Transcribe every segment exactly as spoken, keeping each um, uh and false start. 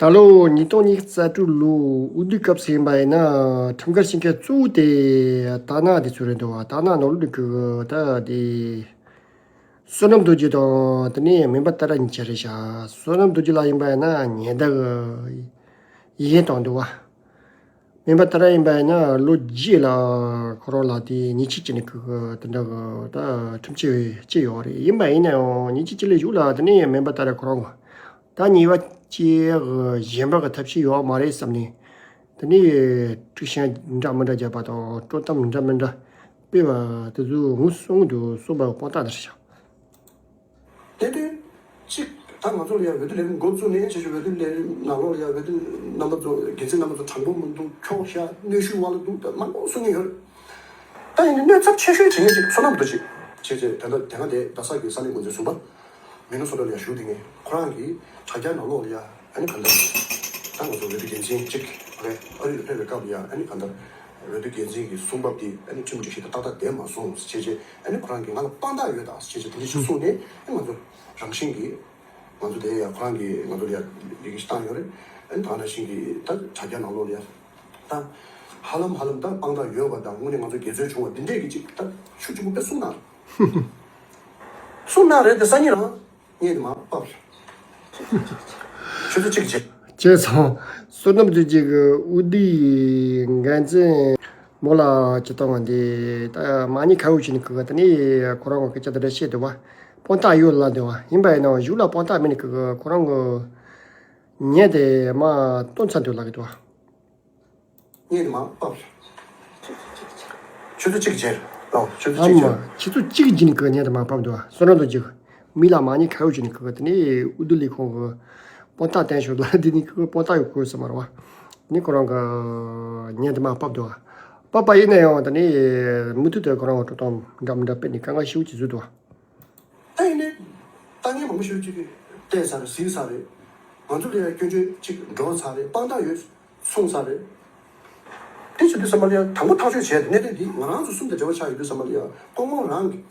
ད་ལོ་ཉིས་སྟོང་ཉི་ཤུ་རྩ་དྲུག་ལོའི་དབུ་དུས་སྐབས་སུ་ཡིན་པ་ཡིན་ན། ཁྲིམས་འགལ་བྱེད་མཁན་གཙོ་བོ་དེ་དར་ནག་དེ་ཚོ་རེད་འདུག་བ། དར་ནག་ནང་ལོགས་ཀྱི་ད་དེ་བསོད་ནམས་རྡོ་རྗེ་དང་དེ་ནས་སྨན་པ་ཏཱ་ར་གཉིས་ཆ་རེད་ཤག་བསོད་ནམས་རྡོ་རྗེ་ལགས་ཡིན་པ་ཡིན་ན་ཉེན་བརྡ་གི་ཡིག་ཆ་བཏང་འདུག་བ། སྨན་པ་ཏཱ་ར་ཡིན་པ་ཡིན་ན་ལོ་བརྒྱད་ལ་ཁོ་རང་ལ་དེ་ཉེས་ཆད་བཅད་ནས་གི་དེ་འདྲ་གི་ད་ཁྲིམས་ཆད་བཅད་ཡོད་རེད། ཡིན་པ་ཡིན་ན་ཡང་ཉེས་ཆད་བཅད་ལས་གཞུག་ལ་དེ་ནས་སྨན་པ་ཏཱ་ར་ཁོ་རང་གི་ད་ཉེས་པ་བཅས་གི་གཞན་པ་གི་ཐབས་ཤེས་ཡོད་མ་རེད་བསམ་ནས། དེ་ནས་དཀྲུག་ཤིང་འདྲ་མི་འདྲ་བརྒྱབ་པ་དང་དཀྲོག་གཏམ་འདྲ་མི་འདྲ་སྤེལ་བ་དེ་ཚོ་ངོས་བཟུང་དུ་གསུངས་པ་དཔང་རྟགས་དེ་རེད་ཤག་གནད་དོན་གཅིག་ད་ང་ཚོ་ལ་ཡང་འོས་བསྡུ་ལས་འགོ་བཙུགས་ནས་ཆེ་ཆུང་འོས་བསྡུ་ལས་ནང་ལོགས་ལ་ཡང་འོས་བསྡུ་རྣམ་པ་ཚོ་འགན་འཛིན་རྣམ་པ་ཚོ་དྲང་པོ་མི་འདུག་འཁྱོག་བཤད་གནོན་ཤུགས་དབང་ལ་འདུག་ད་མང་པོ་གསུང་མཁན་ཡོད་རེད། ད་ཡིན་ནའི་གནོད་ཚབས་ཆེ་ཤོས་བྱེད་མཁན་ཅིག་བསོད་ནམས་རྡོ་རྗེ་བྱས་རྗེས་ད་ལྟ་དེ་སྔ་དེ་རྡ་ས་གི་ས་གནས་འགོ་འཛིན་ཟུར་པ་མི་ནི་སོ་ཊ་ལ་ཡང་བཞུགས་བསྡད་མཁན་ཁོ་རང་གིས་དྲ་རྒྱ་ནང་ལོགས་ལ་ཡང་ཨ་ནི་གང་ལྟར་ད་ང་ཚོ་འོས་བསྡུ་འགན་འཛིན་གཅིག་རེད། ཨ་རི་ལ་ཕེབས་པའི་སྐབས་ལ་ཡང་ཨ་ནི་གང་ལྟར་འོས་བསྡུ་འགན་འཛིན་གྱི་གསུང་བབ་དེ་ཨ་ནི་ཁྲིམས་སྒྲིག་གཞི་དང་ཏག་ཏག་ལྡན་མ་སོང་ཟེར་བྱས་རྗེས་ཨ་ནི་ཁོ་རང་གིས་ང་ལ་དཔང་རྟགས་ཡོད་ད་ཟེར་བྱས་རྗེས་དེ་འདྲ་ཞིག་གསུངས་ནས་ཨ་ང་ཚོ་རང་བཞིན་གྱིས་ང་ཚོ་དེ་ཡང་ཁོ་རང་གིས་ང་ཚོ་ལ་ཡང་ལས་ཀ་ཞིག་བཏང་ཡོད་རེད། ཨ་ནི་ད་ནང་བཞིན་གྱིས་ད་དྲ་རྒྱ་ནང་ལོགས་ལ་ཡང་ད་ཧ་ལམ་ཧ་ལམ་ད་དཔང་རྟགས་ཡོད་པ་དང་དངོས་གནས་ང་ཚོ་དགེ་མཚན་བྱུང་བ་འདི་འདྲས་ཀྱི་ཅིག་ད་ཤུགས་ཆེན་པོ་དཔེ་གསུངས་གནང་། གསུངས་གནང་རེད་དེ་སང་ཉིན་རང་ངས་དེ་མར་ཕབ་རེད། ཆུ་ཚོད་གཅིག་རྗེས། བྱས་ཙང་བསོད་ནམས་རྡོ་རྗེ་གི་དབུ་དུས་འགན་འཛིན་མོ་ལ་ཇི་ལྟ་བ་འདི་ད་མ་ཉེས་ཁ་གཡོགས་བྱས་ནས་ཁུ་ག་དེ་ནས་ཁོ་རང་གི་སྐད་ཆ་དེ་འདྲ་བཤད་འདུག་བ། དཔང་རྟགས་ཡོད་ལབ་འདུག་བ། ཡིན་པ་ཡིན་ནའང་གཞུག་ལ་དཔང་རྟགས་མེད་ནས་ཁུ་ག་ཁོ་རང་གི་ཉེས་དེ་མར་བཏོན་ཚར་འདུག་ལབ་ཀྱི་འདུག་བ། ངས་མར་ཕབ། ཆུ་ཚོད་གཅིག་རྗེས། ཨོ་ཆུ་ཚོད་ཨ་གཅིག་མ་རྗེས། ཆུ་ཚོད་གཅིག་རྗེས་ནས་ཁུ་ག་ཉེས་དེ་མར་ཕབ་འདུག་བ། བསོད་ནམས་རྡོ་རྗེ་གི་མི་ལ་མ་ཉེས་ཁ་གཡོགས་བྱས་ནས་ཁུ་ག་དེ་ནས་དབུ་དུས་ལས་ཁུངས་གི་དཔང་རྟགས་བསྟན་ཞོར་ལ་དེ་ནས་ཁུ་ག་དཔང་རྟགས་ཡོད་དགོས་ས་མ་རེད་བ། ནི་ཁོ་རང་གི་ཉེས་དེ་མར་ཕབ་འདུག་བ། ཕབ་པ་ཡིན་ན་ཡང་དེ་ནས་མུ་མཐུད་དུ་ཁོ་རང་གི་དཀྲོག་གཏམ་འདྲ་མི་འདྲ་སྤེལ་ནས་དཀའ་ངལ་ཞེ་པོ་ཅིག་བཟོས་འདུག་བ། ད་ཡིན་ནའི་ལྟ་མཁན་མང་པོ་ཞིག་ཅིག་གིས་བལྟས་ཚར་རེད། གཟིགས་ཚར་རེད། ང་ཚོ་ལ་ཡང་སྐྱོན་བརྗོད་ཅིག་འགྲོ་ཚར་རེད། དཔང་རྟགས་ཡོད་གསུངས་ཚར་རེད། དེ་བྱེད་དུས་ཙམ་པ་ལ་ཡང་དང་པོ་ཐག་གཅོད་བྱས་ཏེ་གནད་དོན་འདི་ང་རང་ཚོ་གསུམ་དང་འབྲེལ་བ་ཆགས་ཡོད་དུས་ཙམ་པ་ལ་ཡང་སྐུ་ངོ་རང་གིས་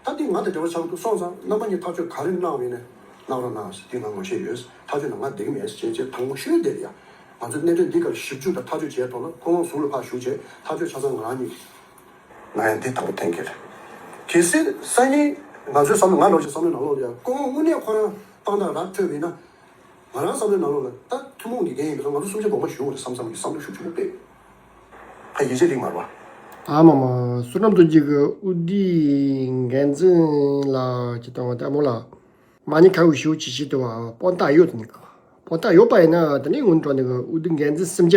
ད་འདི་ང་དང་འབྲེལ་བ་ཆགས་འདུག་སོང་ཙང་རྣམ་པ་གཉིས་ཐག་གཅོད་ག་རེ་གནང་བ་ཡིན་ནའི་གནང་རོགས་གནང་ཟེར། འདི་ང་ངོ་ཤེས་ཡོད། ཐག་གཅོད་གནང་ང་འགྲིག་མེད་ཟེར་བྱས་དང་པོ་ཤོད་བསྡད་ཡ། ང་ཚོས་གནད་དོན་འདི་སྐོར་ཞིབ་འཇུག་དང་ཐག་གཅོད་བྱས་ཐོག་ལ་སྐུ་ངོ་ཟུར་ལ་ཕར་ཞུགས་བྱས་ཐག་གཅོད་ཆ་ཚང་ང་རང་གཉིས། ང་ཡང་འདི་དང་པོ་འཐེན་གྱི་རེད། གལ་སྲིད་སང་ཉིན་ང་ཚོའི་བསམ་བློ་ང་ལོག་ཅིག་བསམ་བློའི་ནང་ལོགས་ལ་ཡང་སྐུ་ངོ་དངོས་གནས་ཁོ་རང་དཔང་རྟགས་རག་ཐུབ་པ་ཡིན་ན། ང་རང་བསམ་བློའི་ནང་ལོགས་ལ་ད་ཐུན་མོང་གི་འགན་ཡིན་པ་སོང་ང་ཚོ་གསུམ་ཆ་དགོངས་པ་ཞུ་དགོས་རེད་བསམ་བསམ་གྱི་བསམ་བློ་ཤུགས་ཆེན་པོ་སྤེལ། ད་ཡིད་ཆེས་རིགས་མ་རེད་བ། ཨ་མ་མ་བསོད་ནམས་རྡོ་རྗེ་གི་དབུ་དུས་འགན་འཛིན་ལ་ཅི་ལྟ་བ་ལྟ་མོ་ལ། མ་ཉེས་ཁ་གཡོགས་ཞེ་པོ་ཅིག་བྱེད་འདུག་བ། དཔང་རྟགས་ཡོད་ནི་གི། དཔང་རྟགས་ཡོད་པ་ཡིན་ན་དེ་ནས་སྔོན་འགྲོ་ནི་གི་དབུ་དུས་འགན་འཛིན་གསུམ་ཆ་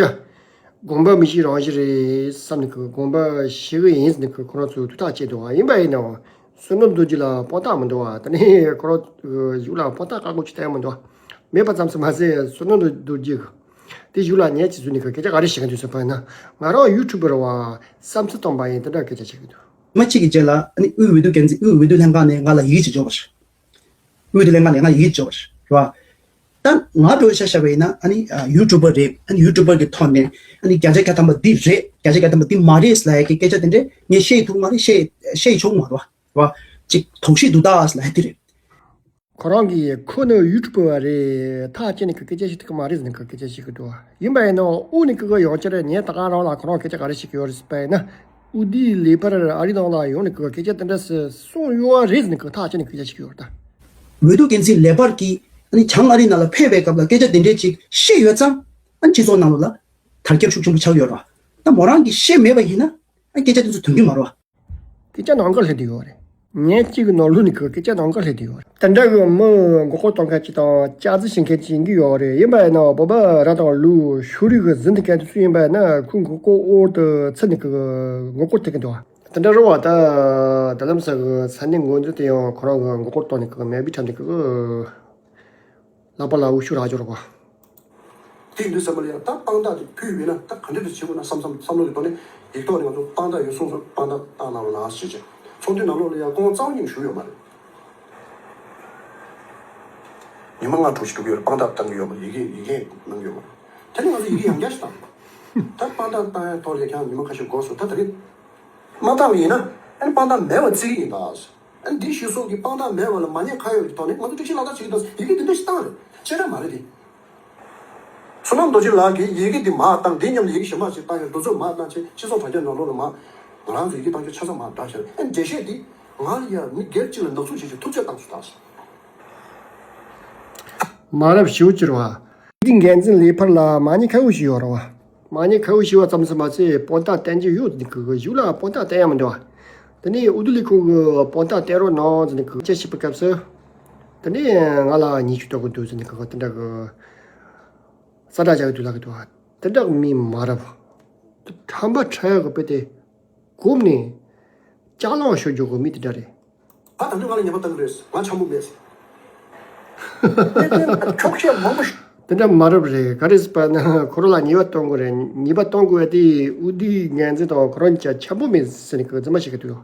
དགོངས་པ་མི་བཞེས་རང་བཞེས་རེད་བསམ་ནི་གི། དགོངས་པ་བཞེས་གི་ཡིན་ཟེར་ནི་གི་ཁོ་རང་ཚོས་ཐུགས་ཐག་བཅད་འདུག་བ། ཡིན་པ་ཡིན་ནའང་བསོད་ནམས་རྡོ་རྗེ་ལ་དཔང་རྟགས་མི་འདུག་བ། དེ་ནས་ཁོ་རང་གཞུག་ལ་དཔང་རྟགས་བཀག་འགོག་ཅིག་བསྟན་མི་འདུག་བ། མེད་པ་ཙམ་དུ་མ་ཟད་བསོད་ནམས་རྡོ་རྗེ་གི་དེ་གཞུག་ལ་ཉེས་ཅིག་བཟོས་ནི་གི་སྐད་ཆ་ག་རེ་བཤད་གི་འདུག་ཟེར་བ་ཡིན་ན། ང་རང་ཡུ་ཊུབ་པར་བ་བསམ་ཚུལ་བཏོན་པ་ཡིན་དེ་འདྲ་སྐད་ཆ་བཤད་གི་འདུག་མི་གཅིག་གི་རྗེས་ལ་ཨ་ནི་དབུས་འོས་བསྡུ་འགན་འཛིན་དབུས་འོས་བསྡུ་ལྷན་ཁང་ནས་ང་ལ་ཡིག་ཅིག་འབྱོར་བ་རེད། དབུས་འོས་བསྡུ་ལྷན་ཁང་ནས་ང་ལ་ཡིག་འབྱོར་བ་རེད་བ། ད་ང་འགྲོ་ཤ་ཤ་བ་ཡིན་ན་ཨ་ནི་ཡུ་ཊུབ་པར་རེད། ཨ་ནི་ཡུ་ཊུབ་པར་གི་ཐོག་ནས་ཨ་ནི་བརྒྱ་ཆ་བརྒྱ་ཐམ་པ་འདི་རེད། བརྒྱ་ཆ་བརྒྱ་ཐམ་པ་འདི་མ་རེད་ལབ་ཡ་གི་སྐད་ཆ་དེ་འདྲས་ངས་བཤད་ཐུབ་མ་རེད། བཤད་བཤད་ཆོག་མ་རེད་བ། ཅིག་དོགས་གཞི་འདུག་ད་ལབ་ཡ་དེ་རེད། ཁོ་རང་གིས་ཁོ་ནི་ཡུ་ཊུབ་པར་བ་རེད། ཐག་བཅད་ནས་ཀྱི་སྐད་ཆ་བཤད་ཐུབ་ཀྱི་མ་རེད་ཟེར་ནས་ཀྱི་སྐད་ཆ་བཤད་ཀྱི་འདུག་ཡིན་པ་ཡིན་ནའང་དབུ་ནས་ཀྱི་ཡང་བསྐྱར་ངས་ད་ག་རང་ལ་ཁོ་རང་སྐད་ཆ་ག་རེ་བཤད་ཀྱི་ཡོད་རེད་ཟེར་པ་ཡིན་ན། དབུ་དུས་ལེགས་པར་ཨ་རི་ནང་ལ་ཡོང་ནས་ཀྱི་སྐད་ཆ་དེ་འདྲ་སེ་གསུངས་ཡོད་རེད་ཟེར་ནས་ཀྱི་ཐག་བཅད་ནས་སྐད་ཆ་བཤད་ཀྱི་ཡོད་རེད་ད། འོས་བསྡུ་འགན་འཛིན་ལེགས་པར་གྱིས་ཨ་ནི་བྱང་ཨ་རི་ནང་ལ་ཕེབས་པའི་སྐབས་ལ་སྐད་ཆ་དེ་འདྲས་ཅིག་བཤད་ཡོད་ཙང་ཨ་ནི་སྤྱི་ཚོགས་ནང་ལོགས་ལ་དར་ཁྱབ་ཤུགས་ཆེན་པོ་ཆགས་ཡོད་རེད་བ། ད་མོ་རང་གིས་བཤད་མེད་པ་ཡིན་ན་ཨ་ནི་སྐད་ཆ་དེ་ཚོ་ཐོན་གྱི་མ་རེད་བ། སྐད་ཆ་ནམ་མཁར་སླེབས་བསྡད་ཡོད་རེད། ཉིན་གཅིག་གི་ནང་ལོགས་ནས་ཀྱི་སྐད་ཆ་ནམ་མཁར་སླེབས་བསྡད་ཡོད་རེད། དེ་འདྲ་གི་མི་མགོ་སྐོར་གཏོང་མཁན་ཅིག་དང་སྐྱག་རྫུན་བཤད་མཁན་ཅིག་ཡིན་གྱི་ཡོད་རེད། ཡིན་པ་ཡིན་ན་བོད་པ་རང་དང་ལུགས་ཕྱོགས་རིས་ཀྱི་ཟིན་ཐུབ་མཁན་དེ་ཚོ་ཡིན་པ་ཡིན་ན་ཁོའི་མགོ་སྐོར་འོག་ཏུ་ཚུད་ནས་ཀྱི་མགོ་སྐོར་ཐེབས་ཀྱི་འདུག་ད་འདྲ་རེད་བ། ད་ད་ལམ་སང་གི་ས་གནས་འགོ་འཛིན་དེ་ཡང་ཁོ་རང་གི་མགོ་སྐོར་གཏོང་ནས་ཀྱི་མེ་བི་འཁྲབ་ནས་ཀྱི། ལག་པ་ལ་འུ་ཤུ་རག་འཇོག་རོགས། དེ་ཡིན་དུས་ཙམ་པ་ལ་ཡང་ད་དཔང་རྟགས་དེ་ཕུལ་ཡོད་ན་ད་ག་འདྲ་དེ་བྱེད་དགོས་ན་བསམ་བསམ་བསམ་བློ་དེ་ཐོག་ནས་ཡིག་ཐོག་ནས་ང་ཚོ་དཔང་རྟགས་ཡོད་གསུངས་སོང་། དཔང་རྟགས་བཏང་གནང་རོགས་གནང་ཞེས་བྱས། ཚོགས་འདུའི་ནང་ལོགས་ལ་ཡང་སྐུ་ངོ་རྩ་བ་ཉིད་ནས་ཞུགས་ཡོད་མ་རེད། ཉི་མ་ལྔ་དྲུག་ཅིག་འགྲོ་གི་ཡོད་རེད། དཔང་རྟགས་བཏང་གི་ཡོད་མ་རེད། ཡི་གེ་ཡི་གེ་གནང་གི་ཡོད་མ་རེད། དེ་ནས་ང་ཚོ་ཡི་གེ་ཡང་བསྐྱར་ཞིག་བཏང་། ད་དཔང་རྟགས་བཏང་ཡ་ཐོག་ལ་ཡང་ཉི་མ་ཁ་ཤས་འགོར་སོང་། ད་ད་རེས་མ་བཏང་བ་ཡིན་ན་ཨ་ནི་དཔང་རྟགས་མེད་པ་བརྩི་གི་ཡིན་ད། ཨ་ནི་འདི་ཞུ་སོགས་ཀྱི་དཔང་རྟགས་མེད་པ་ལ་མ་ཉེས་ཁ་གཡོགས་ཀྱི་ཐོག་ནས་ང་ཚོ་སྒྲིག་གཞི་ལག་བསྟར་བྱེད་ཀྱི་འདུག་ཡི་གེ་འདི་འདྲ་ཞིག་བཏང་རེད། བཅད་ཁྲ་མ་རེད་དེ། བསོད་ནམས་རྡོ་རྗེ་ལགས་ཀྱིས་ཡི་གེ་འདི་མར་བཏང་། འདི་མཉམ་དུ་ཡི་གེ་གཞན་པ་ཞིག་བཏང་ཡང་འདི་ཚོ་མར་བཏང་བྱས། སྤྱི་ཚོགས་དྲ་རྒྱ་ནང་ལོགས་ལ་མར་ང་རང་ཚོ་ཡི་གེ་བཏང་རྒྱུ་ཆ་ཚང་མར་བསྒྲགས་བཞག་ཨ་འགྲེལ་བཤད་འདི་ང་ལ་ཡ་མི་སྒེར་གཅིག་ལ་ནག་འཛུགས་བྱེད་ཀྱི་ཐུགས་རྗེ་གནང་ཞུ་དང་། མ་རབས་ཞུ་ཅིར་བ། འདི་འགན་འཛིན་ལས་ཕར་ལ་མ་ཉེས་ཁ་འུ་ཞིག་ཡོད་རེད་བ། མ་ཉེས་ཁ་འུ་ཞིག་བ་ཙམ་ཟིན་མ་ཚད་དཔང་རྟགས་བསྟན་གྱི་ཡོད་ནི་གི་གཞུག་ལ་དཔང་རྟགས་བསྟན་ཡ་མི་འདུག་བ། དེ་ནས་འོས་བསྡུ་ལས་ཁུངས་ཀྱི་དཔང་རྟགས་བསྟན་རོགས་གནང་ཟེར་ནས་གི་ཅེས་ཞིག་པའི་སྐབས་སུ། དེ་ནས་ང་ལ་ཉེས་ཆད་གཏོང་གི་འདུག་ཟེར་ནས་གི་དེ་འདྲ་གི་ས་བསྒྲགས་བྱ་གི་འདུག་ལབ་གི་འདུག་བ། དེ་འདྲ་གི་མི་མ་རབས། ཁྲམ་པ་ཁྲ་ཡག་གི་དཔེ་དེ་གོམས་ནས་ཅ་ལག་ཤོར་རྒྱུ་གི་མི་དེ་འདྲ་རེད། ད་དུང་ང་ལ་ཉེས་པ་བཏང་གི་རེད། ང་འཆམ་པོ་མེད། གནད་དོན་འཁྱོག་བཤད་མང་པོ་ཞིག་དེ་འདྲ་མ་རབས་རེད། ག་རེ་ཟེར་བ་ན་ཁོ་རང་ལ་ཉེས་པ་གཏོང་དགོས་རེད། ཉེས་པ་གཏོང་དགོས་པ་དེ་འོས་བསྡུའི་འགན་འཛིན་དང་ཁོ་རང་གཉིས་ཆ་འཆམ་པོ་མེད་ཟེར་ནས་གི་རྫུན་མ་བཤད་གི་འདུག་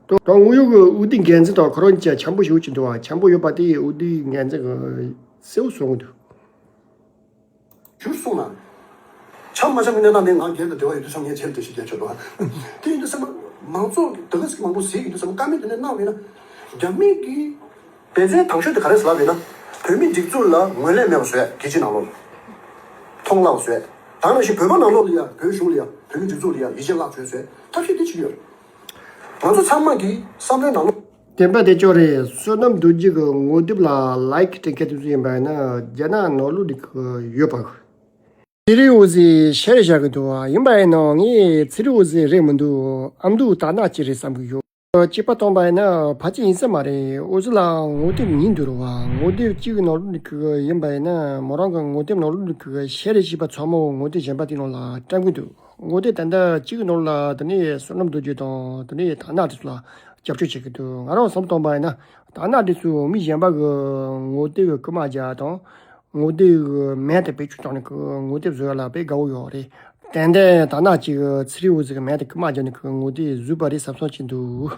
ད་དངོས་ཡོད་ཀྱི་འོས་བསྡུའི་འགན་འཛིན་དང་ཁོ་རང་གཉིས་ཆ་འཆམ་པོ་ཞིག་ཡོད་ཀྱི་འདུག་བ། འཆམ་པོ་ཡོད་པ་དེ་འོས་བསྡུའི་འགན་འཛིན་གྱིས་གསལ་པོ་གསུང་གི་འདུག་ཞུ་གསུངས་ན། འཆམ་མ་འཆམ་གྱི་གནས་སྟངས་དེ་ང་སྒེར་དང་འབྲེལ་བ་ཡོད་དུས་ཙམ་ངས་བྱས་ལ་འགྲེལ་བཤད་རྒྱག་ཆོག་འདུག་དེ་ཡིན་དུས་ཙམ་པ་མང་ཚོགས་ཀྱི་དེ་ག་ཟིག་མང་པོ་ཟིག་ཡིན་དུས་ཙམ་པ་བཀའ་མོལ་དེ་འདྲ་གནང་བས་ན། རྒྱ་མི་གིས་འབད་བརྩོན་དང་ཤོས་དེ་ག་རེ་ཟེར་ལབ་པས་ན། བོད་མི་སྒྲིག་འཛུགས་ལ་ངོས་ལེན་མེད་པ་བཟོས། རྒྱལ་སྤྱིའི་ནང་ལོགས་ལ་མཐོང་བརླག་པ་བཟོས། ད་ནང་བཞིན་བོད་པ་ནང་ལོགས་ལ་ཡ་བོད་གཞུང་ལ་ཡ་བོད་མི་སྒྲིག་འཛུགས་ལ་ཡ་ཡིད་ཆེས་བརླག་བྱས་བཟོས། ཐབས་ཤེས་དེ་བྱེད་ཀྱི་ཡོད་རེད། ང་ཚོ་ཚང་མ་གི་བསམ་བློའི་ནང་ལོགས། བདེན་པ་དེ་ཅོག་རེད། བསོད་ནམས་རྡོ་རྗེ་གི་ངོ་དེབ་ལ་ལའིཀ་སྤྲད་མཁན་དེ་ཚོ་ཡིན་པ་ཡིན་ན་རྒྱ་ནག་ནང་ལོགས་ནས་ཡོད་པ། ཚེ་རིང་འོད་ཟེར་ཤེར་བཞག་གི་འདུག་ཡིན་པ་ཡིན་ན་ངས་ཚེ་རིང་འོད་ཟེར་རེད་མི་འདུག་ཨ་མདོ་དར་ནག་ཅིག་རེད་བསམ་གི་ཡོད། གཅིག་པ་བཏང་པ་ཡིན་ན་ཕལ་ཆེར་ཡིན་ས་མ་རེད། འོད་ཟེར་ལ་ངོ་དེབ་གཉིས་འདུག་རེད་བ། ངོ་དེབ་གཅིག་གི་ནང་ལོགས་ནས་ཡིན་པ་ཡིན་ན་མོ་རང་གི་ངོ་དེབ་ནང་ལོགས་ནས་ཤེར་བྱས་པ་ཚང་མ་ངོ་དེབ་གཞན་པ་དེ་ནང་ལ་བཀྲམ་གི་འདུག་ངོ་དེབ་ད་ལྟ་གཅིག་གི་ནང་ལ་དེ་ནས་བསོད་ནམས་རྡོ་རྗེ་དང་དེ་ནས་དར་ནག་དེ་ཚོ་ལ་རྒྱབ་སྐྱོར་བྱེད་ཀྱི་འདུག་ང་རང་བསམ་བཏང་པ་ཡིན་ན་དར་ནག་དེ་ཚོས་མི་གཞན་པ་གི་ངོ་དེབ་རྐུ་མ་རྒྱག་དང་ངོ་དེབ་མེད་དུ་བེད་སྤྱོད་བཏང་ནས་གི་ངོ་དེབ་བཟོ་ཡ་ལ་དཔེ་དགའ་བོ་ཡོད་རེད། ཏན་ཏན་དར་ནག་ཅིག་གི་ཚེ་རིང་འོད་ཟེར་གི་མེད་དུ་རྐུ་མ་རྒྱག་ནས་གི་ངོ་དེབ་བཟོས་པ་རེད་བསམ་བསམ་བྱེད་འདུག་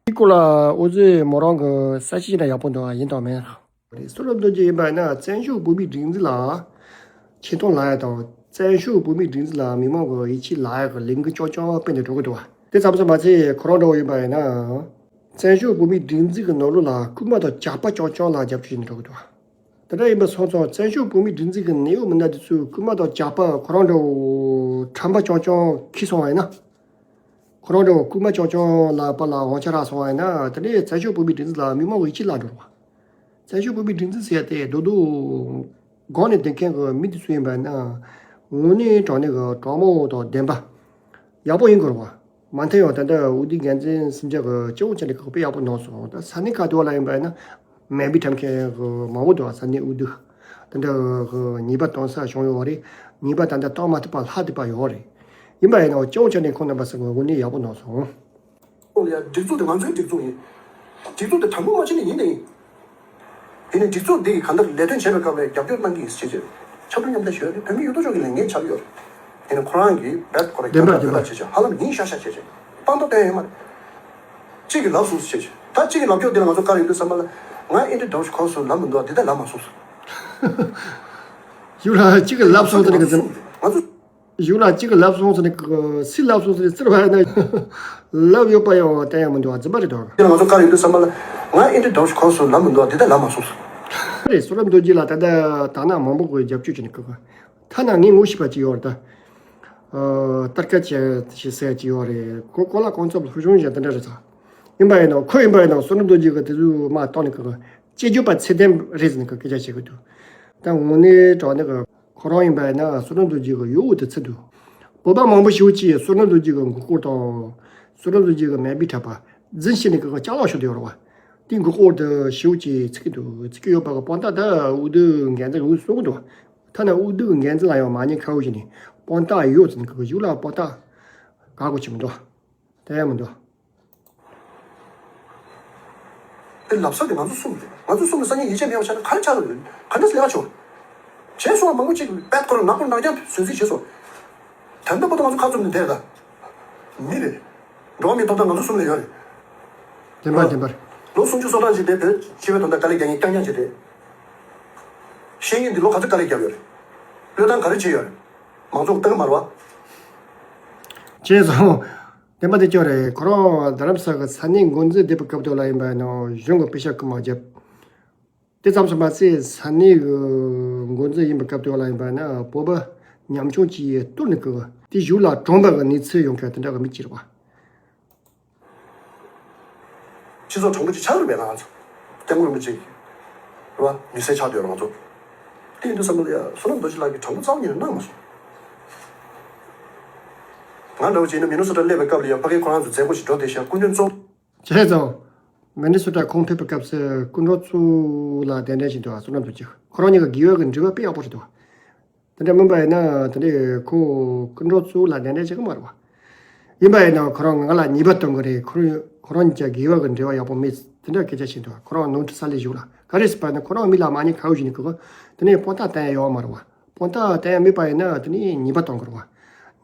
དེའི་སྐོར་ལ་འོད་ཟེར་མོ་རང་གི་གསལ་བཤད་ན་ཡག་པོ་འདུག་ཡིན་དང་མིན། རེད། བསོད་ནམས་རྡོ་རྗེ་ཡིན་པ་ན་བཙན་བྱོལ་བོད་མིའི་སྒྲིག་འཛུགས་ལ་ཆེ་མཐོང་ལབ་ཡ་དང་བཙན་བྱོལ་བོད་མིའི་སྒྲིག་འཛུགས་ལ་མི་མང་གི་ཡིད་ཆེས་ལབ་ཡ་གི་ལས་འགུལ་རྐྱང་རྐྱང་སྤེལ་ནས་འགྲོ་གི་འདུག་བ། དེ་ཙམ་ཙམ་མ་ཚད་ཁོ་རང་འདྲ་བོ་ཡིན་པ་ཡིན་ན་བཙན་བྱོལ་བོད་མིའི་སྒྲིག་འཛུགས་ཀྱི་ནང་ལོགས་ལ་རྐུན་མ་དང་ཇག་པ་རྐྱང་རྐྱང་ལ་རྒྱབ་སྐྱོར་བྱས་ནས་འགྲོ་གི་འདུག་བ། དེ་འདྲ་ཡིན་པ་སོང་ཙང་བཙན་བྱོལ་བོད་མིའི་སྒྲིག་འཛུགས་ཀྱི་ནད་གཡོག་མི་སྣ་དེ་ཚོས་རྐུན་མ་དང་ཇག་པ་ཁོ་རང་འདྲ་བོ་ཁྲམ་པ་རྐྱང་རྐྱང་འཁྱེར་སོང་བ་ཡིན་ན། ཁོ་རང་འདྲ་བོ་རྐུན་མ་རྐྱང་རྐྱང་ལ་པ་ལ་དབང་ཆ་རག་སོང་བ་ཡིན་ན་དེ་ནས་བཙན་བྱོལ་བོད་མིའི་སྒྲིག་འཛུགས་ལ་མི་མང་གི་ཡིད་ཆེས་བརླག་འགྲོ་བ། བཙན་བྱོལ་བོད་མིའི་སྒྲིག་འཛུགས་ཟེར་ཡ་དེ་རྡོག་རྡོག་སྒང་ནས་བསྡད་མཁན་གྱི་མི་དེ་ཚོ་ཡིན་པ་ན་དངོས་གནས་དྲང་གནས་ཀྱི་དྲང་མོ་དང་བདེན་པ་ཡག་པོ་ཡིན་དགོས་རེད་བ། མ་མཐའ་ཡང་ད་ལྟ་འོས་བསྡུའི་འགན་འཛིན་སུམ་བརྒྱ་གི་སྤྱི་འོག་ཆ་ནས་ཁག་པོ་ཡག་པོ་གནང་སོང་། ད་ས་གནས་ཁག་དེ་བ་ལ་ཡིན་པ་ན་མེ་འབུད་འཁྲབ་མཁན་གྱི་མང་པོ་འདུག་ས་གནས་འོས་བསྡུ་དེ་འདྲ་གི་ཉེས་པ་གཏོང་ས་བྱུང་ཡོད་རེད། ཉེས་པ་ད་ལྟ་གཏོང་མ་ཐུབ་པ་ལྷག་བསྡད་པ་ཡོད་རེད། ཡིན་པ་ཡིན་ནའང་སྤྱི་འོག་ཆ་ནས་ཁོང་རྣམ་པ་ཚོ་གི་དངོས་གནས་ཡག་པོ་གནང་སོང་། ཡ་སྒྲིག་འཛུགས་དེ་ང་ཚོའི་སྒྲིག་འཛུགས་ཡིན། སྒྲིག་འཛུགས་དེ་དྲང་པོ་མ་བྱས་ནས་ཡིན་ནའི། ཡིན་ནའི་སྒྲིག་འཛུགས་འདི་གི་གང་ལྟར་ལས་དོན་བྱེད་པའི་སྐབས་ལ་རྒྱབ་སྐྱོར་གནང་གི་ཡིན་ཟེར་བྱས། ཕྱག་ཕུལ་མཉམ་འདེགས་ཞུ་ཡ་དེ་བོད་མི་ཡོད་དོ་ཅོག་གི་ལས་འགན་ཆགས་ཀྱི་ཡོད་རེད། ཡིན་ནའི་ཁོ་རང་གིས་རྦད་ཁོ་རང་བདེན་པ་རྒྱབ་སྐྱོར་བདེན་པ་བྱས་བྱས་ཧ་ལམ་ཡིན་ཤག་ཤག་བྱས་བྱས། དཔང་རྟགས་སྟོན་ཡ་ཡོད་མ་རེད། གཅིག་གིས་ལབ་སོང་ཟེར་བྱས་བྱས། ད་གཅིག་གིས་ལབ་རྒྱུ་དེ་ལ་ང་ཚོ་བཀའ་ཡོད་དུས་ཙམ་པ་ལ་ང་ཨེ་འདྲ་འདྲ་བོ་ཞིག་གོ་སོང་ལབ་མི་འདུག་ཨ། འདི་ལྟར་ལབ་མ་སོང་ཟེར། ཡུ་ར་གཅིག་གིས་ལབ་སོང་ཟེར་ནས་ང་ཚོ། ང་ཚོ། གཞུག་ལ་གཅིག་གིས་ལབ་སོང་ཟེར་ནས་སུས་ལབ་སོང་ཟེར་ནས་བཙིར་བ་ཡིན་ན་ལབ་ཡོད་པ་ཡང་བསྟན་ཡ་མི་འདུག་བ། རྫུན་པ་རེད་དོ། དེ་ལ་ང་ཚོ་བཀའ་ཡོད་དུས་ཙམ་པ་ལ་ང་ཨེ་འདྲ་འདྲ་བོ་ཞིག་གོ་སོང་ལབ་མི་འདུག་བ། འདི་ལྟར་ལབ་མ་སོང་ཟེར། རེད། བསོད་ནམས་རྡོ་རྗེ་ལ་ད་ལྟ་དར་ནག་མང་པོ་གིས་རྒྱབ་སྐྱོར་བྱས་ནས་སྐུ་ག་ཐ་ན་ངས་ངོ་ཤེས་པ་ཅིག་ཡོད་རེད་ད། ཨ། སྟར་ཀ་ཅན་ཞིག་ཟེར་ཅིག་ཡོད་རེད། ཁོ་གོ་ལ་གོང་ཚབ་ལྷོ་གཞུང་ཞིག་དེ་འདྲ་རེད་ཚ། ཡིན་པ་ཡིན་ནའང་ཁོ་ཡིན་པ་ཡིན་ནའང་བསོད་ནམས་རྡོ་རྗེ་གིས་དེ་ཚོ་མར་བཏང་ནས་སྐུ་ག་སྐྱེ་རྒྱུ་པ་ཚད་ལྡན་རེད་ཟེར་ནས་སྐུ་སྐད་ཆ་བཤད་གི་འདུག་ད་དངོས་གནས་དྲང་གནས་གི་ཁོ་རང་ཡིན་པ་ཡིན་ན་བསོད་ནམས་རྡོ་རྗེ་གི་ཡུལ་དབུ་དེ་ཚུད་འདུག་བོད་པ་མང་པོ་ཞེ་པོ་ཅིག་བསོད་ནམས་རྡོ་རྗེ་གི་མགོ་སྐོར་དང་། བསོད་ནམས་རྡོ་རྗེ་གི་མེ་འབུད་འཁྲབ་པ་རྫུན་བཤད་ནས་གི་ཅ་ལག་ཤོར་བསྡད་ཡོད་རེད་བ། དེའི་མགོ་སྐོར་དེ་ཞེ་པོ་ཅིག་ཚིག་གི་འདུག་ཚིག་གི་ཡོད་པ་གི་དཔང་རྟགས་ད་འོས་བསྡུ་འགན་འཛིན་གི་འོས་གསུང་གི་འདུག་ཐ་ན་འོས་བསྡུ་འགན་འཛིན་ལ་ཡང་མ་ཉེས་ཁ་འུ་བྱས་ནས་དཔང་རྟགས་ཡོད་ཟེར་ནས་གི་གཞུག་ལ་དཔང་རྟགས་ག་གོ་ཆེ་མི་འདུག་དེ་ཡང་མི་འདུག་དེ་ལབ་ས་དེ་ང་ཚོ་གསུམ་རེད། ང་ཚོ་གསུམ་ལ་སང་ཉིན་ཡིད་ཆེས་མེད་པ་ཆགས་ན་ག་རེ་ཆགས་ཡོད། ག་འདྲ་སེ་ལས་ཀ་བྱུང་། བྱས་སོང་བ་མང་པོ་ཅིག་པད་ཁོ་ར་ནག་པོ་ནག་རྐྱང་བཟོས་རྩིས་བྱས་སོང་། ད་ལྟ་བར་དུ་ང་ཚོ་ཁ་བཙུམ་ནས་བསྡད་ད། མི་རེད། འགྲོ་བ་མིའི་ཐོབ་ཐང་ང་ཚོ་གསུམ་ལ་ཡོད་རེད། བདེན་པ་བདེན་པར། ལོ་སུམ་ཅུ་སོ་གྲངས་ཅིག་བསྡད་བོད་སྤྱི་པའི་དོན་དག་དཀའ་ལས་རྒྱག་མཁན་རྐྱང་རྐྱང་ཅིག་རེད། ཤེས་ཡོན་འདི་ལོ་ག་ཚོད་དཀའ་ལས་བརྒྱབ་ཡོད་རེད། བློས་བཏང་ག་རེ་བྱས་ཡོད་རེད། མང་ཚོགས་ལྟ་གི་མ་རེད་བ། བྱས་སོང་། བདེན་པ་དེ་ཅོག་རེད། ཁོ་རང་རྡ་རམ་ས་གི་ས་གནས་འགོ་འཛིན་བསྡད་པའི་སྐབས་དུས་ལ་ཡིན་པ་ཡིན་ནའང་གཞུང་གི་པེ་ཤག་རྐུ་མ་བརྒྱབ། དེ་ཙམ་སོང་བ་ཚེ་ས་གནས་ཀྱི་འགོ་འཛིན་ཡིན་པའི་སྐབས་དེ་ལ་ཡིན་པ་ན་བོད་པ་ཉམ་ཆུང་གཅིག་གཏོར་ནས་ཀྱི་དེ་གཞུག་ལ་གྲོངས་པ་གི་གནས་ཚུལ་ཡོང་མཁན་དེ་འདྲ་གི་མི་གཅིག་རེད་བ། སྤྱི་ཚོགས་དྲང་པོ་ཅིག་ཆགས་རེད་པས་ང་ཚོ། སྐྱབས་མགོན་རིན་པོ་ཆེ་གི་རེད་བ། མི་སེར་ཆགས་བསྡད་ཡོད་རེད་ང་ཚོ། དེ་ཡིན་དུས་བསམ་བློ་ཡ་བསོད་ནམས་རྡོ་རྗེ་ལགས་ཀྱིས་དྲང་པོ་རྩ་བ་ཉིད་ནས་གནང་མ་སོང་། ང་འདྲ་བོ་ཅིག་ཡིན་ན་མི་ནི་སོ་ཊ་སླེབས་པའི་སྐབས་ལ་ཡ་ཕ་གིར་ཁོ་རང་ཚོ་མཛད་སྒོ་ཞིག་འགྲོ་བསྡད་ཤག་སྐུ་མགྲོན་གཙོ་བྱས་ཙང་། མི་ནི་སོ་ཊ་ཁོང་ཕེབས་པའི་སྐབས་སུ་སྐུ་མགྲོན་གཙོ་བོ་ལ་གདན་འདྲེན་བྱས་འདུག་བསོད་ནམས་རྡོ་རྗེ་ཁོ་རང་གཉིས་ཀྱི་དགེ་བའི་གི་འབྲེལ་བ་དཔེ་ཡག་པོ་རེད་འདུག་དེ་འདྲ་མིན་པ་ཡིན་ན་དེ་འདྲའི་ཁོ་སྐུ་མགྲོན་གཙོ་བོ་ལ་གདན་འདྲེན་བྱེད་ཀྱི་མ་རེད་བ། ཡིན་པ་ཡིན་ན་ཁོ་རང་ང་ལ་ཉེས་པ་གཏོང་གི་རེད། ཁོ་རང་ཁོ་རང་གཉིས་ཀྱི་དགེ་བ་གི་འབྲེལ་བ་ཡག་པོ་མེད་དེ་འདྲ་སྐད་ཆ་བཤད་འདུག་ཁོ་རང་ནོར་འཁྲུལ་ས་ལས་བཞུགས་ལ་ག་རེ་ཟེར་བ་ན་ཁོ་རང་མི་ལ་མ་ཉེས་ཁ་འུ་བཞིན་གི་དེ་ནས་དཔང་རྟགས་བསྟན་ཡ་ཡོད་མ་རེད་བ། དཔང་རྟགས་བསྟན་ཡ་མེད་པ་ཡིན་ན་དེ་ནས་ཉེས་པ་གཏོང་གི་རེད་བ།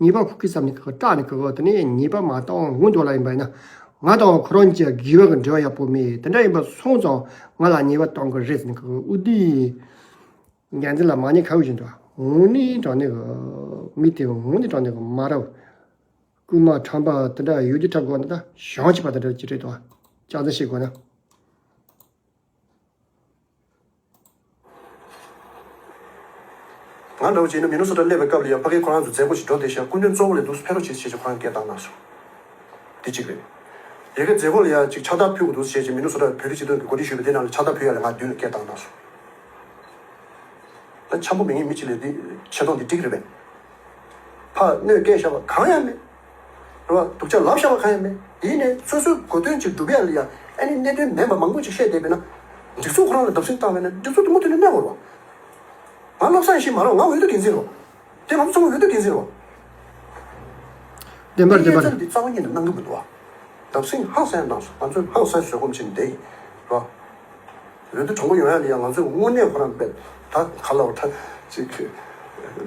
ཉེས་པ་ཁུག་ཁུག་བསམ་ནས་གི་སྐྲག་ནས་གི་དེ་ནས་ཉེས་པ་མ་གཏོང་སྔོན་དུ་ལ་ཡིན་པ་ཡིན་ན་ང་དང་ཁོ་རང་གཉིས་ཀྱི་དགེ་བ་གི་འབྲེལ་བ་ཡག་པོ་མེད་དེ་འདྲ་ཡིན་པ་སོང་ཙང་ང་ལ་ཉེས་པ་གཏོང་གི་རེད་ཟེར་ནས་གི་འུ་དུས། འགན་འཛིན་ལ་མ་ཉེས་ཁ་འུ་བཞིན་དུ་འོང་ནི་དྲང་ནི་གི་མི་དེ་འོང་ནི་དྲང་ནི་གི་མ་རབས། རྐུན་མ་ཁྲམ་པ་དེ་འདྲ་ཡོད་རྒྱུ་ཁྲག་དགོས་ན་ད་གཞང་བྱེད་པ་དེ་འདྲ་ཅི་རེད་དོ། ལྕགས་འཛིན་བྱེད་དགོས་ན། ང་འདྲ་བོ་བྱས་ན་མི་ནི་སོ་ཊ་སླེབས་པའི་སྐབས་ལ་ཡང་ཕ་གིར་ཁོ་རང་ཚོ་མཛད་སྒོ་ཞིག་འགྲོ་བསྡད་ཤག་སྐུ་མགྲོན་གཙོ་བོ་ལ་འདུག་སེ་ཕེབས་རོགས་བྱེད་ཞེས་ཀྱི་ཁོ་རང་སྐད་བཏང་གནང་སོང་། དེ་གཅིག་རེད། ཡ་གི་མཛད་སྒོ་ལ་ཡ་ཅིག་ཕྱག་རྟགས་ཕུལ་དགོས་འདུག་ཟེར་བྱས་ཅིག་མི་ནི་སོ་ཊ་བོད་རིགས་སྤྱི་མཐུན་གྱི་འགོ་ཁྲིད་ཞུས་པའི་དེ་ནང་ལ་ཕྱག་རྟགས་ཕུལ་ཡ་ལ་ང་མདུན་ལ་སྐད་བཏང་གནང་སོང་། ད་འཆམ་པོ་མེད་མཁན་མི་གཅིག་ལ་འདི་ཆེ་མཐོང་འདི་འགྲིག་རེད་པས། ཕར་གནོད་སྐྱེལ་བཞག་པ་གང་ཡང་མེད། རེད་བ། སྡུག་ཅག་ལབ་བཞག་པ་གང་ཡང་མེད། ཡིན་ནའི་སོ་སོའི་གོ་དོན་ཅིག་སྒྲུབ་ཡ་ལ་ཡ་ཨ་ནི་གནད་དོན་མེད་པ་མང་པོ་ཅིག་བཤད་བསྡད་པས་ན། སྒྲིག་འཛུགས་ཁོ་རང་ལ་བརྡབ་གསིག་བཏང་བས་ན་སྒྲིག་འཛུགས་དེ་མུ་མཐུད་ནས་གནས་དགོས་རེད་བ། ང་བློ་བཟང་ཡེ་ཤེས་མ་རེད་བ། ང་འོས་བསྡུ་འགན་འཛིན་རེད་བ། དེ་ང་ཚོ་ཚང་མ་འོས་བསྡུ་འགན་འཛིན་རེད་བ། བདེན་པར་བདེན་པར། དེ་ཚོ་འདི་རྩ་བ་ཉིད་ནས་གནང་གི་མི་འདུག་བ། བརྡབ་གསིག་ཧང་སང་གནང་སོང་། ང་ཚོས་ཧང་སང་བཟོད་སྒོམ་བྱས་ནས་བསྡད་ཡིན། རེད་བ། འོས་བསྡུ་དྲང་པོ་ཡོང་ཡ་ལ་ཡ་ང་ཚོས་དངོས་གནས་ཁོ་རང་དཔེ་ད་ག་ལ་བ་ད་ཅིག་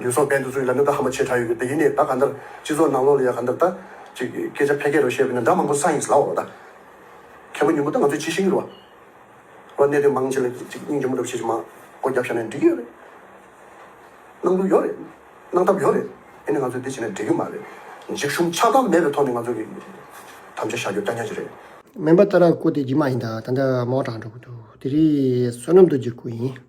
ལུས་སྲོག་འབེན་དུ་ཚུད་ལ་ནི་ད་ཧ་མ་ཆེ་དྲག་ཡོད་གི་དེ་ཡིན་ནའི་ད་ག་འདར་སྤྱི་ཚོགས་ནང་ལོགས་ལ་ཡ་ག་འདར་ད་ཅིག་སྐད་ཆ་ཕལ་སྐད་རུ་བཤད་པ་ཡིན་ན་འདྲ་མང་པོ་ས་ཡིན་ལ་འོ་ད་མཁན་པོ་ཉུང་པོ་ད་ང་ཚོས་ཇི་ཤེས་ཀྱི་རེད་བ། རོ་གནད་དོན་མང་ཆེ་ལ་ཅིག་སྙིང་རྗེ་མོ་འདྲ་བྱེད་ཅིག་མ་སྒོ་རྒྱབ་བཞག་ན་འགྲིག་གི་ཡོད་རེད། གནང་ལུགས་ཡོད་རེད། གནང་ཐབས་ཡོད་རེད། ཨེ་ནི་ང་ཚོས་འདི་བྱས་ན་འགྲིག་གི་མ་རེད། འཇིགས་ཞུམ་ཆགས་སྡང་མེད་པའི་ཐོག་ནས་ང་ཚོ་གི་དམ་བཅའ་བཞག་རྒྱུ་ལྟ་ཉག་ཅིག་རེད། མེམ་པར་ཏཱ་ར་སྐུ་དེ་རྗེས་མ་ཡིན་ད་ད་ལྟ་མོ་དྲག་འགྲོ་གི་འདུག་དེ་རིང་བསོད་ནམས་རྡོ་རྗེ་སྐུ་ཡིན།